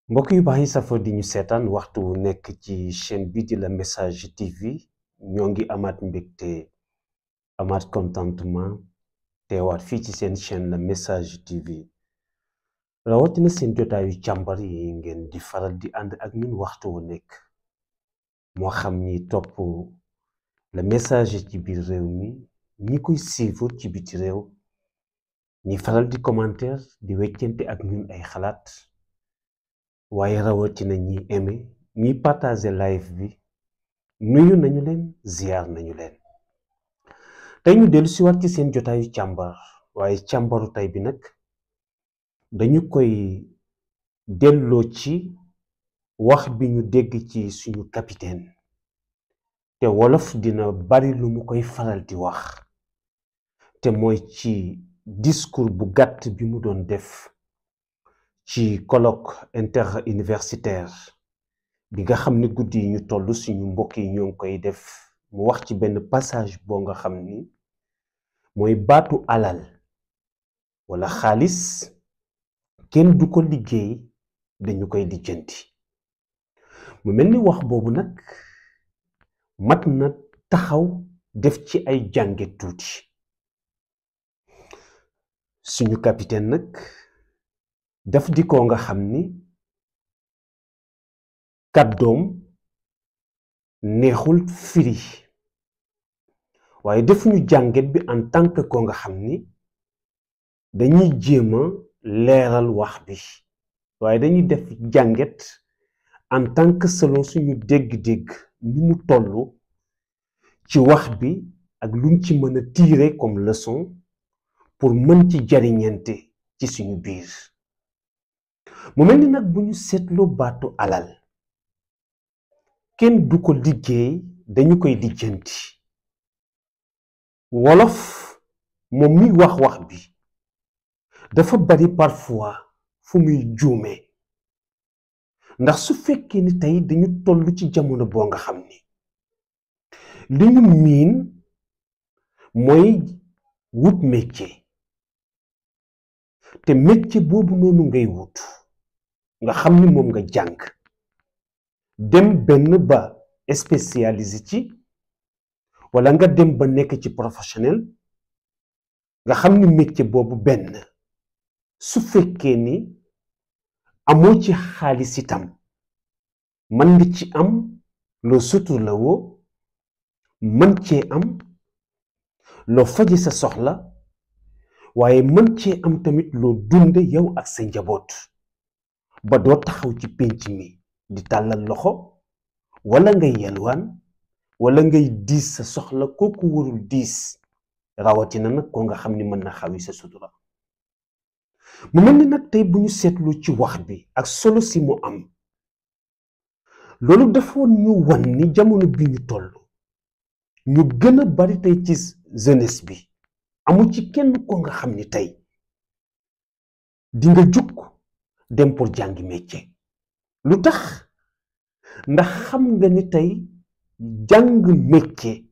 mbokk yu baax yi safo di ñu seetaan waxtu wu nekk ci chaîne bi di la message TV ñoo ngi amaat mbégte amaat contentement teewaat fii ci seen chaîne la message TV rawatina seen jotaayu càmbar yi ngeen di faral di ànd ak ñun waxtu wu nekk moo xam ñi topp le message ci biir réew mi ñi koy suivre ci biti réew ñi faral di commentaire di weccante ak ñun ay xalaat waaye rawatina ñi aimé ñi partager live bi nuyu nañu leen ziar nañu leen tey ñu dellu si waat ci seen jotaayu càmbar waaye càmbaru tey bi nag dañu koy delloo ci wax bi ñu dégg ci suñu capitaine te wolof dina bari lu mu koy faral di wax te mooy ci discours bu gàtt bi mu doon def ci colloque interuniversitaire bi nga xam ni guddi yi ñu toll suñu mbokk yi ñoo ngi koy def mu wax ci benn passage boo nga xam ni mooy baatu alal wala xaalis kenn du ko liggéey dañu koy lijjanti mu mel ni wax boobu nag mat na taxaw def ci ay jànget tuuti suñu capitaine nag daf di ko nga xam ni kàddoom neexul firi waaye defuñu jànget bi en tant que ko nga xam ni dañuy jéem a leeral wax bi waaye dañuy def jànget en tant que selon suñu dégg-dégg ni mu toll ci wax bi ak luñ ci mën a tirer comme leçon pour mën ci jariñante ci suñu biir mu mel ni nag bu ñu seetloo baatu alal kenn du ko liggéey dañu koy lijjanti wolof moom mi wax bi dafa bari parfois fu muy juumee ndax su fekkee ni tey dañu toll ci jamono boo nga xam ni li ñu miin mooy wut métier te métier boobu noonu ngay wut nga xam ni moom nga jàng dem benn ba spécialisé ci wala nga dem ba nekk ci professionnel nga xam ni métier boobu benn su fekkee ni amoo ci xaalis itam mën nga ci am loo sutur la woo mën cee am loo faje sa soxla waaye mën cee am tamit loo dunde yow ak sa njaboot ba doo taxaw ci pénc mi di tàllal loxo wala ngay yelwaan wala ngay diis sa soxla kooku warul diis rawatina nag ko nga xam ni mën na xawi sa sutura mu mel ni nag tey bu ñu seetlu ci wax bi ak solo si mu am loolu dafa ñu wan ni jamono bi ñu toll ñu gën a bari tey ci jeunesse bi amu ci kenn ko nga xam ni tey di nga jug dem pour jàngi métier lu tax ndax xam nga ni tey jàng métier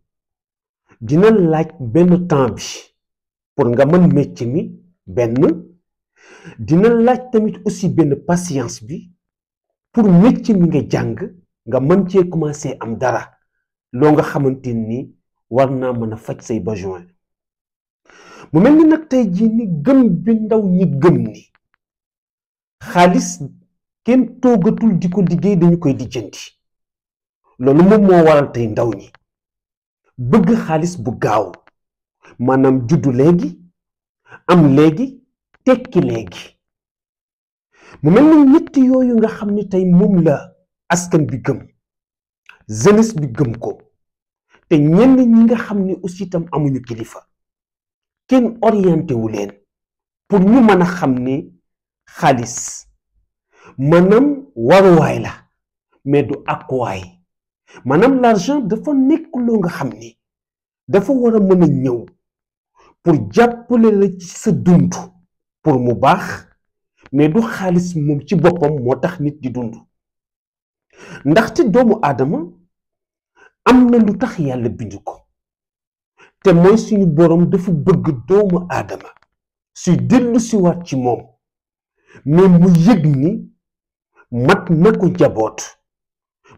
dina laaj benn temps bi pour nga mën métier mi benn dina laaj tamit aussi benn patience bi pour métier mi nga jàng nga mën cee commencer am dara loo nga xamante ni war naa mën a faj say besoin mu mel ni nag tey jii ni gëm bi ndaw ñi gëm ni xaalis kenn toogatul di ko liggéey dañu koy lijjanti loolu moom moo waral tey ndaw ñi bëgg xaalis bu gaaw maanaam juddu léegi am léegi tekki léegi mu mel ni ñett yooyu nga xam ni tey moom la askan bi gëm jeunesse bi gëm ko te ñenn ñi nga xam ni aussi itam amuñu kilifa kenn orienté wu leen pour ñu mën a xam ni xaalis maanaam waruwaay la mais du akkuwaay maanaam l'argent dafa nekk loo nga xam ni dafa war a mën a ñëw pour jàppale la ci sa dund pour mu baax mais du xaalis moom ci boppam moo tax nit di dund ndaxte doomu aadama am na lu tax yàlla bind ko te mooy suñu boroom dafa bëgg doomu aadama suy dellu si waat ci moom mais mu yëg ni mat na ko njaboot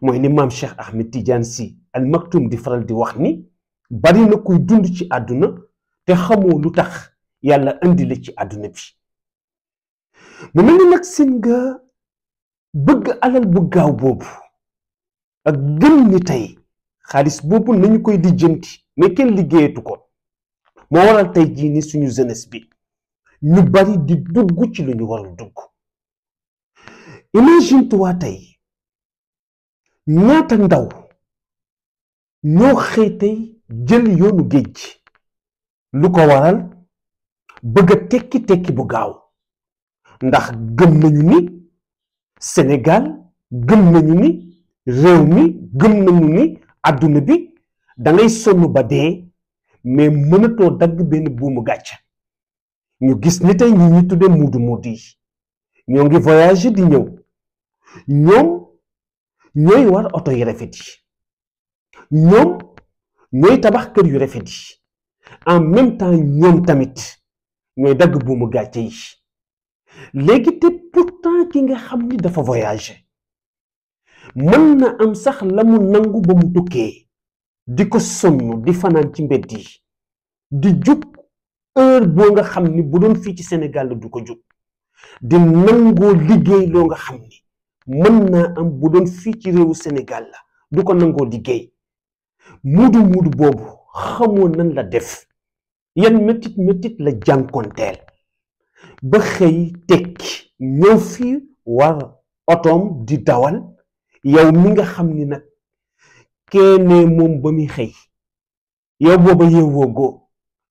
mooy ni maam Cheikh Ahmed Tidiane Sy Al Maktoum di faral di wax ni bari na kuy dund ci àdduna te xamoo lu tax yàlla indi la ci àdduna bi mu mel ni nag seen nga bëgg alal bu gaaw boobu ak gëm ni tey xaalis boobu nañu koy lijjanti mais kenn liggéeyatu ko moo waral tey jii ni suñu jeunesse bi ñu bari di dugg ci lu ñu warul dugg. Imagine toi tey ñaata ndaw ñoo xëy tey jël yoonu géej lu ko waral bëgg a tekki bu gaaw ndax gëm nañu ni Sénégal gëm nañu ni réew mi gëm nañu ni àdduna bi dangay sonn ba dee mais mënatoo dagg benn buumu gàcc ñu gis ni tey ñi tudde muudu yi ñoo ngi voyage di ñëw ñoom ñooy war oto yu rafet yi ñoom ñooy tabax kër yu rafet yi en même temps ñoom tamit ñooy dagg buumu gàcce yi léegi te pourtant ki nga xam ni dafa voyage mën na am sax la mu nangu ba mu tukkee di ko sonn di fanaan ci mbedd yi di jug heure boo nga xam ni bu doon fii ci Sénégal la du ko jug di nangoo liggéey loo nga xam ni mën naa am bu doon fii ci réewu Sénégal la du ko nangoo liggéey muudu boobu xamoo nan la def yan métit la jànkonteel ba xëy tekki ñëw fii war otoom di dawal yow mi nga xam ni nag keene moom ba muy xëy yow booba yeewoo goo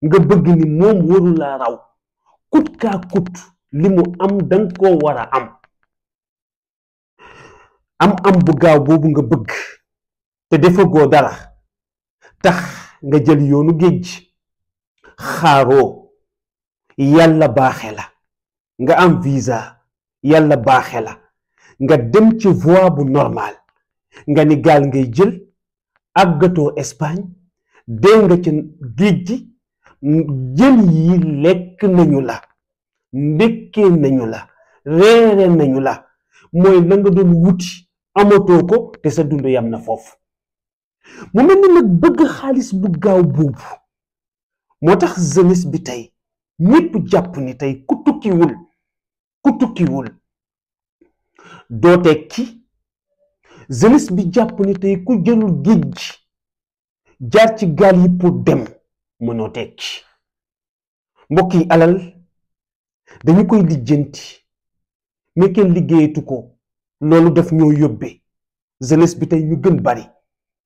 nga bëgg ni moom waru laa raw kut kaa kut li mu am danga koo war a am bu gaaw boobu nga bëgg te defagoo dara tax nga jël yoonu géej xaaroo yàlla baaxe la nga am visa yàlla baaxe la nga dem ci voie bu normal nga ni gaal ngay jël àggatoo Espagne dee nga ci géej gi jën yi lekk nañu la ndekkee nañu la reere nañu la mooy la nga doon wuti amatoo ko te sa dund yam na foofu mu mel ni nag bëgg xaalis bu gaaw boobu moo tax jeunesse bi tey ñépp jàpp ni tey ku tukkiwul doo tekki jeunesse bi jàpp ni tey ku jëlul géej gi jaar ci gaal yi pour dem mënoo tekki mbokk yi alal dañu koy lijjanti mais kenn liggéeyatu ko loolu daf ñoo yóbbee jeunesse bi tey ñu gën bari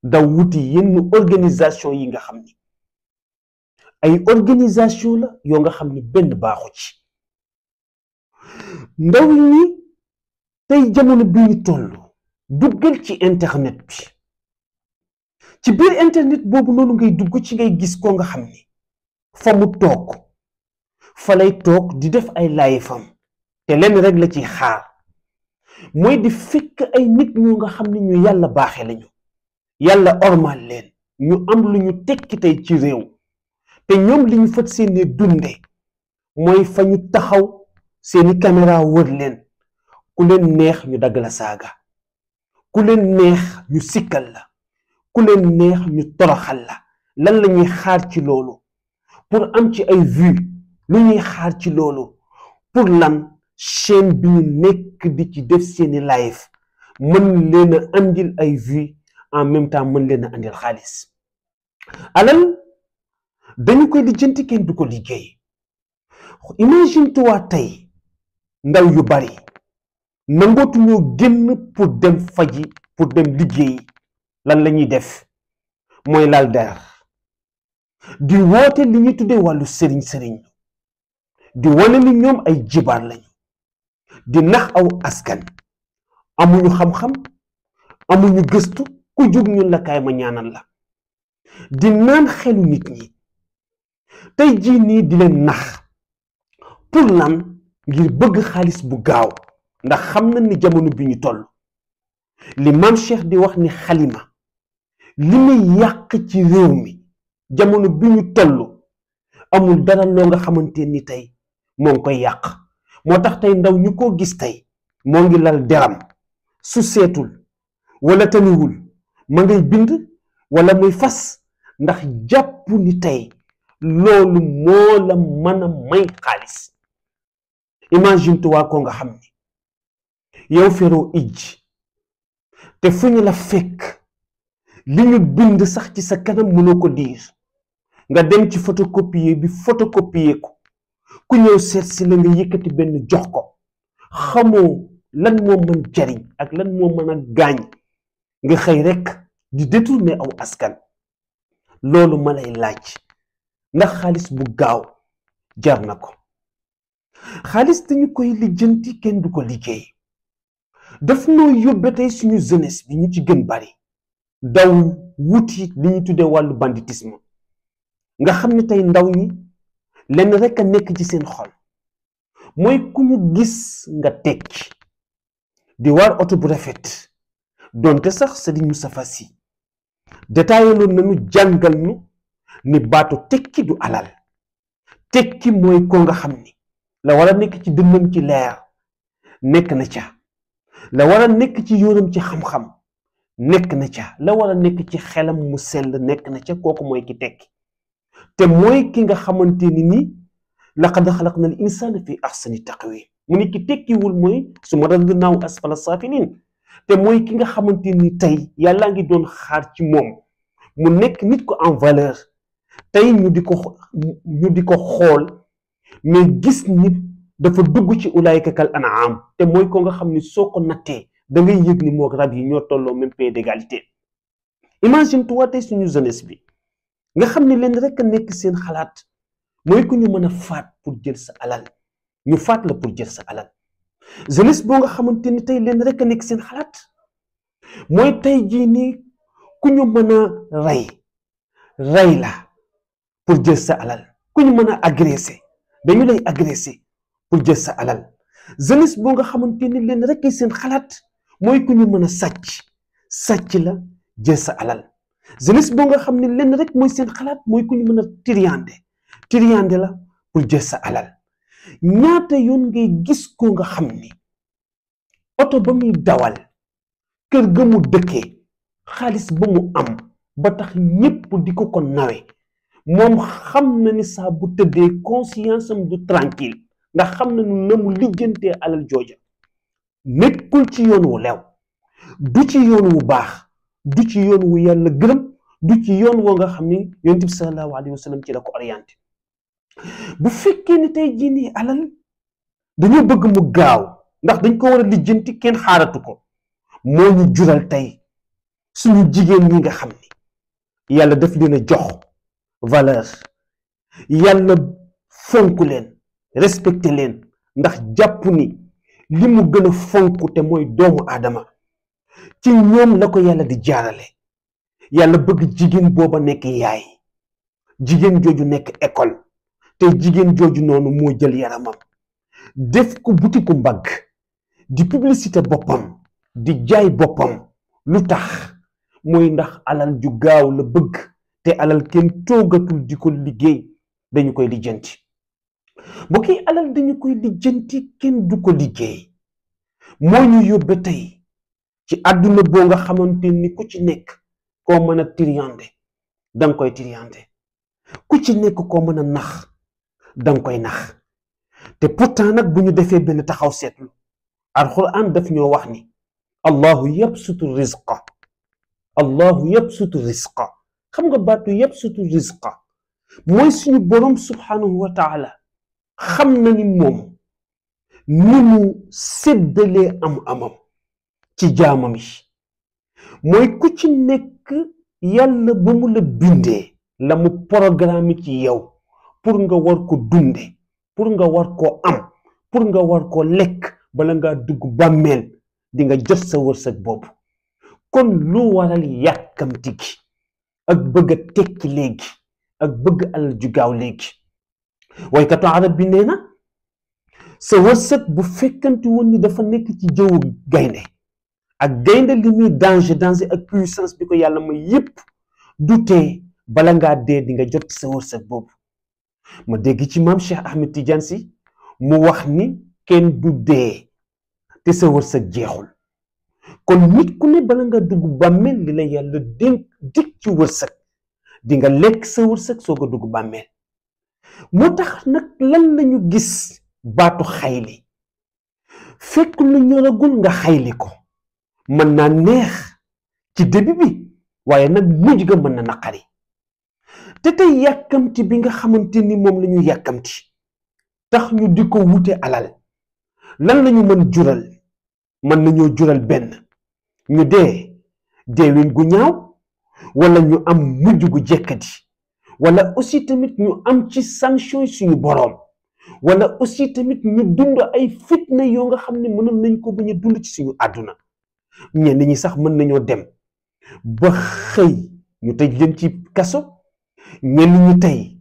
daw wuti yenn organisation yi nga xam ni ay organisation la yoo nga xam ni benn baaxu ci ndaw ñi tey jamono bi ñu toll duggal ci internet bi ci biir internet boobu noonu ngay dugg ci ngay gis ko nga xam ni fa mu toog fa lay toog di def ay live am te lenn rek la ci xaar mooy di fekk ay nit ñoo nga xam ni ñu yàlla baaxe lañu yàlla ormal leen ñu am lu ñu tekki tey ci réew te ñoom li ñu fat seeni dunde mooy fa ñu taxaw seeni caméra wër leen ku leen neex ñu dagg la saaga ku leen neex ñu sikkal la ku leen neex ñu toroxal la lan la ñuy xaar ci loolu pour am ci ay vues lu ñuy xaar ci loolu pour lan chaîne bi ñu nekk di ci def seeni live mën leen a andil ay vues en même temps mën leen a andil xaalis alal dañu koy lijjanti kenn du ko liggéey imagine toi tey ndaw yu bari nangootu ñoo génn pour dem faji pour dem liggéey lan la ñuy def mooy laal der di woote li ñuy tuddee wàllu sëriñ di wane ni ñoom ay jibaar lañu di nax aw askan amuñu xam-xam amuñu gëstu ku jóg ñun la kaay ma ñaanal la di naan xelu nit ñi tey jii nii di leen nax pour lan ngir bëgg xaalis bu gaaw ndax xam na ni jamono bi ñu toll li maam Cheikh di wax ni xalima li muy yàq ci réew mi jamono bi ñu toll amul dara loo nga xamante ni tey moo ngi koy yàq moo tax tey ndaw ñu ko gis tey moo ngi lal deram su seetul wala taniwul ma ngay bind wala muy fas ndax jàpp ni tey loolu moo la mën a may xaalis. imagine toi ko nga xam ni yow feroo ij te fu ñu la fekk li ñu bind sax ci sa kanam mënoo ko diir nga dem ci photocopier bi photocopier ko ku ñëw seet si la nga yëkkati benn jox ko xamoo lan moo mën jariñ ak lan moo mën a gaañ nga xëy rek di détourner aw askan. loolu ma lay laaj ndax xaalis bu gaaw jar na ko? xaalis dañu koy lijjanti kenn du ko liggéey. daf noo yóbbe tey suñu jeunesse bi ñu ci gën bari daw wuti li ñu tuddee wàllu banditisme nga xam ne tey ndaw ñi lenn rek a nekk ci seen xol mooy ku ñu gis nga tekki di war oto bu rafet donte sax Serigne Moustapha Sy détaillé loon nañu jàngal ñu ni baatu tekki du alal. tekki mooy ko nga xam ni la war a nekk ci dënnam ci leer nekk na ca, la war a nekk ci yoonam ci xam-xam nekk na ca, la war a nekk ci xelam mu sell nekk na ca. kooku mooy ki tekki te mooy ki nga xamante ni laqad xalaqna al insana fi ahsani taqwim. mu ni ki tekkiwul mooy summa radadnaahu asfala saafiliin te mooy ki nga xamante ni tey yàllaa ngi doon xaar ci moom mu nekk nit ko en valeur tey ñu di ko xool mais gis nit dafa dugg ci ulaayka kal an'am te mooy ko nga xam ni soo ko nattee da ngay yëg ni moog rab yi ñoo tolloo même pied d'égalité. imagine toi tey suñu jeunesse bi nga xam ne leen rek a nekk seen xalaat mooy ku ñu mën a faat pour jël sa alal, ñu faat la pour jël sa alal. jeunesse boo nga xamante ni tey leen rek a nekk seen xalaat mooy tey jii nii ku ñu mën a rey la pour jël sa alal, ku ñu mën a agressé dañu lay agressé pour jël sa alal. jeunesse boo nga xamante ni leen rek seen xalaat mooy ku ñu mën a sàcc la jël sa alal. jeunesse boo nga xam ne leen rek mooy seen xalaat mooy ku ñu mën a triyande la pour jël sa alal. ñaata yoon ngay gis ko nga xam ni oto ba muy dawal, kër ga mu dëkkee, xaalis ba mu am ba tax ñépp di ko nawe, moom xam na ni saa bu tëddee conscience am du tranquille ndax xam na nu mu lijjantee alal jooja nekkul ci yoon wu lew, du ci yoon wu baax, du ci yoon wu yàlla gërëm, du ci yoon woo nga xam ni yonent bi sallallahu alayhi wa sallam ci la ko orienté. bu fekkee ni tey jii nii alal dañoo bëgg mu gaaw ndax dañ ko war a lijjanti kenn xaaratu ko, moo ñu jural tey suñu jigéen ñi nga xam ni yàlla daf leen a jox valeur, yàlla fonk leen, respecté leen ndax jàpp ni li mu gën a fonk te mooy doomu aadama ci ñoom la ko yàlla di jaarale. yàlla bëgg jigéen booba nekk yaay, jigéen jooju nekk école te jigéen jooju noonu moo jël yaramam def ko butiku mbagg di publicité boppam di jaay boppam. lu tax mooy ndax alal ju gaaw la bëgg te alal kenn toogatul di ko liggéey, dañu koy lijjanti. mbokk yi, alal dañu koy lijjanti kenn du ko liggéey moo ñu yóbbe tey ci àdduna boo nga xamante ni ku ci nekk koo mën a triyande danga koy triyande, ku ci nekk koo mën a nax danga koy nax. te pourtant nag bu ñu defee benn taxaw seetlu, alxuraan daf ñoo wax ni allahu yabsutu rizqa, allahu yabsutu rizqa. xam nga baatu yabsutu rizqa mooy suñu borom subhanahu wa taala xam na ni moom ni mu séddalee amam ci jaamam yi, mooy ku ci nekk yàlla ba mu la bindee la mu programme ci yow pour nga war ko dunde, pour nga war koo am, pour nga war koo lekk bala ngaa dugg bàmmeel di nga jot sa wërsëg boobu. kon lu waral yàkkamti gi ak bëgg a tekki léegi ak bëgg alal ju gaaw léegi? waykatu arab bi nee na sa wërsëg bu fekkante woon ni dafa nekk ci jëwu gaynde, ak gaynde li muy danger ak puissance bi ko yàlla may yépp du tee bala ngaa dee di nga jot sa wërsëg boobu. ma dégg ci maam Cheikh Ahmed Tidiane Sy mu wax ni kenn du dee te sa wërsëg jeexul kon nit ku ne bala nga dugg bàmmeel li la yàlla dig ci wërsëg di nga lekk sa wërsëg soo ko dugg bàmmeel moo tax nag lan lañu gis baatu xayli fekk lu ñoragul nga xayli ko mën naa neex ci début bi waaye nag mujj ga mën na naqari te tey yàkkamti bi nga xamante ni moom la ñu yàkkamti tax ñu di ko wute alal lan lañu mën jural mën nañoo jural benn ñu deewin gu ñaaw wala ñu am mujj gu jekkadi wala aussi tamit ñu am ci sanction suñu boroom wala aussi tamit ñu dund ay fitna yoo nga xam ne mënoon nañ ko bañ a dund ci suñu àdduna ñenn ñi sax mën nañoo dem ba xëy ñu tëj leen ci kaso ñenn ñi tey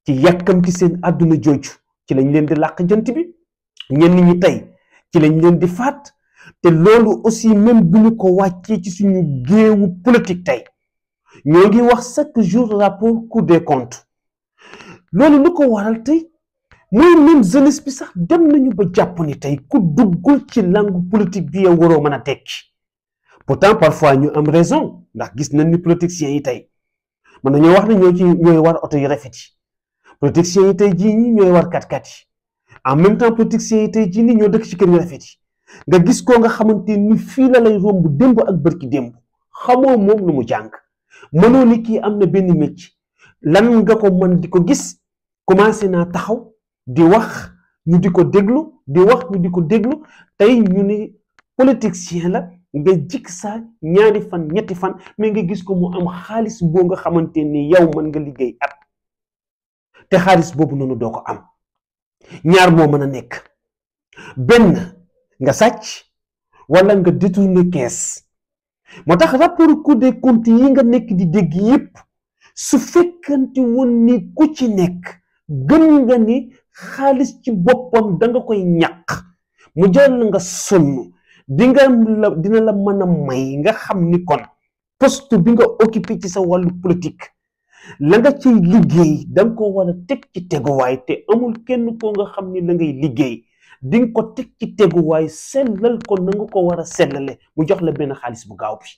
ci yàkkamti seen àdduna jooju ci lañ leen di làq jant bi ñenn ñi tey ci lañ leen di faat te loolu aussi même bu ñu ko wàccee ci suñu géewu politique tey ñoo ngi wax chaque jour rapport Cour des comptes loolu lu ko waral tey mooy même jeunesse bi sax dem nañu ba jàpp ni tey ku duggul ci langue politique bi yow waroo mën a tekki pourtant parfois ñu am raison ndax gis nañ ni politiciens yi tey mën nañoo wax ne ñooy war oto yu rafet yi politiciens yi tey jii ñi ñooy war kat-kat yi en même temps politiciens yi tey jii ni ñoo dëkk ci kër yu rafet yi nga gis koo nga xamante ni fii la lay romb démb ak bërki démb xamoo moom lu mu jàng mënoo ni kii am na benn métier lan nga ko mën di ko gis commencé naa taxaw di wax ñu di ko déglu di wax ñu di ko déglu tey ñu ne politicien la nga jikk saa ñaari fan ñetti fan mais nga gis ko mu am xaalis boo nga xamante ni yow mën nga liggéey at te xaalis boobu noonu doo ko am ñaar moo mën a nekk benn nga sàcc wala nga détourner kees moo tax rapport Cour des comptes yi nga nekk di dégg yépp su fekkante woon ni ku ci nekk gën nga ni xaalis ci boppam da nga koy ñàq mu jaral nga sonn dina la mën a may nga xam ni kon poste bi nga occupé ci sa wàllu politique la nga ciy liggéey da nga ko war a teg ci teguwaay te amul kenn koo nga xam ni la ngay liggéey di nga ko teg ci teguwaay sellal ko na nga ko war a sellale mu jox la benn xaalis bu gaaw bi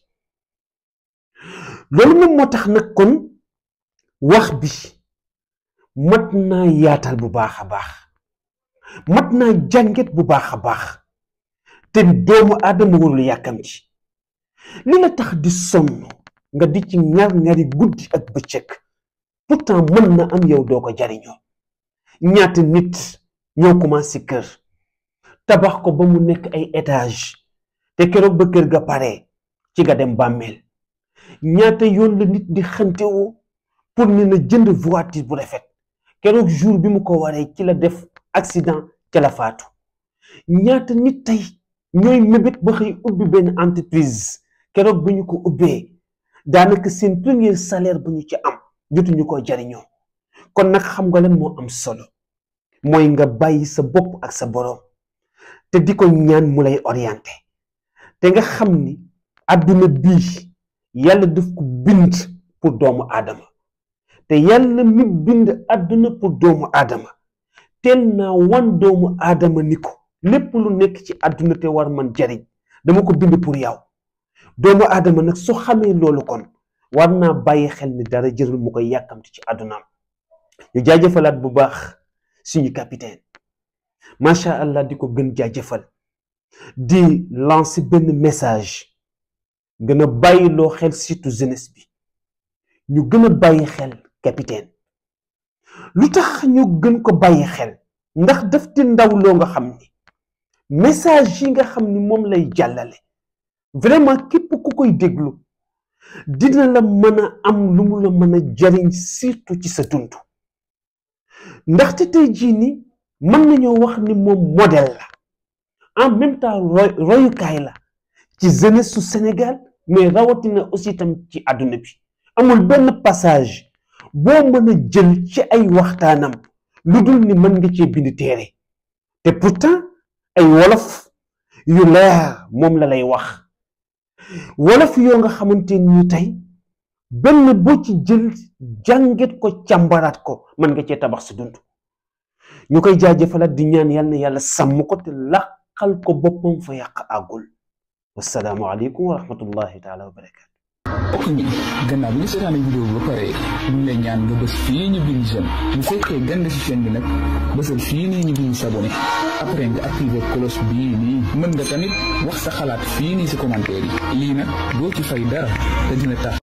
loolu moom moo tax nag kon wax bi mat naa yaatal bu baax a baax mat naa jànget bu baax a baax te doomu aadama warul yàkkamti li la tax di sonn nga di ci ŋar-ŋari guddi ak bëccëg pourtant mën na am yow doo ko jariñoo ñaata nit ñoo commencé kër tabax ko ba mu nekk ay étage te keroog ba kër ga pare ci nga dem bàmmeel ñaata yoon la nit di xantewoo pour ni na jënd voiture bu rafet keroog jour bi mu ko waree ci la def accident ca la faatu ñaata nit tey ñooy mébét ba xëy ubbi benn entreprise keroog ba ñu ko ubbee daanaka seen premier salaire bu ñu ci am jotuñu ko jariñoo kon nag xam nga lan moo am solo mooy nga bàyyi sa bopp ak sa boroom te di ko ñaan mu lay orienté te nga xam ni àdduna bii yàlla daf ko bind pour doomu aadama te yàlla mi bind àdduna pour doomu aadama teel naa wan doomu aadama ni ko lépp lu nekk ci àdduna te war man jariñ dama ko bind pour yow doomu aadama nag su xamee loolu kon war naa bàyyi xel ni dara jërul mu koy yàkkamti ci àddunaam ñu jaajëfalaat bu baax suñu capitaine macha allah di ko gën jaajëfal di lancer benn message gën a bàyyi loo xel surtout jeunesse bi ñu gën a bàyyi xel capitaine lu tax ñu gën ko bàyyi xel ndax daf di ndaw loo nga xam ni message yi nga xam ni moom lay jàllale vraiment képp ku koy déglu dina la mën a am lu mu la mën a jariñ surtout ci sa dund ndaxte tey jii ni mën nañoo wax ni moom modèle la en même temps royukaay la ci jeunesse su Sénégal mais rawatina aussi tam ci àdduna bi amul benn passage boo mën a jël ci ay waxtaanam lu dul ni mën nga cee bind téere te pourtant ay wolof yu leer moom la lay wax wolof yoo nga xamante ni tey benn boo ci jël jànget ko càmbaraat ko mën nga cee tabax sa dund ñu koy jaajëfalaat di ñaan yal na yàlla sàmm ko te laqal ko boppam fa yàq àggul wassalaamu aleykum wa rahmatullahi taala wa barakaatu. ok ñi gannaaw bi nga seetaane vidéo bi ba pare ñu ngi lay ñaan nga bës fii ñu bind j'aime bu fekkee gande si chaîne bi nag bësal fii nii ñu bind s'abonné après nga activer cloche bii nii mën nga tamit wax sa xalaat fii nii si commentaire yi lii nag doo ci fay dara te dina tax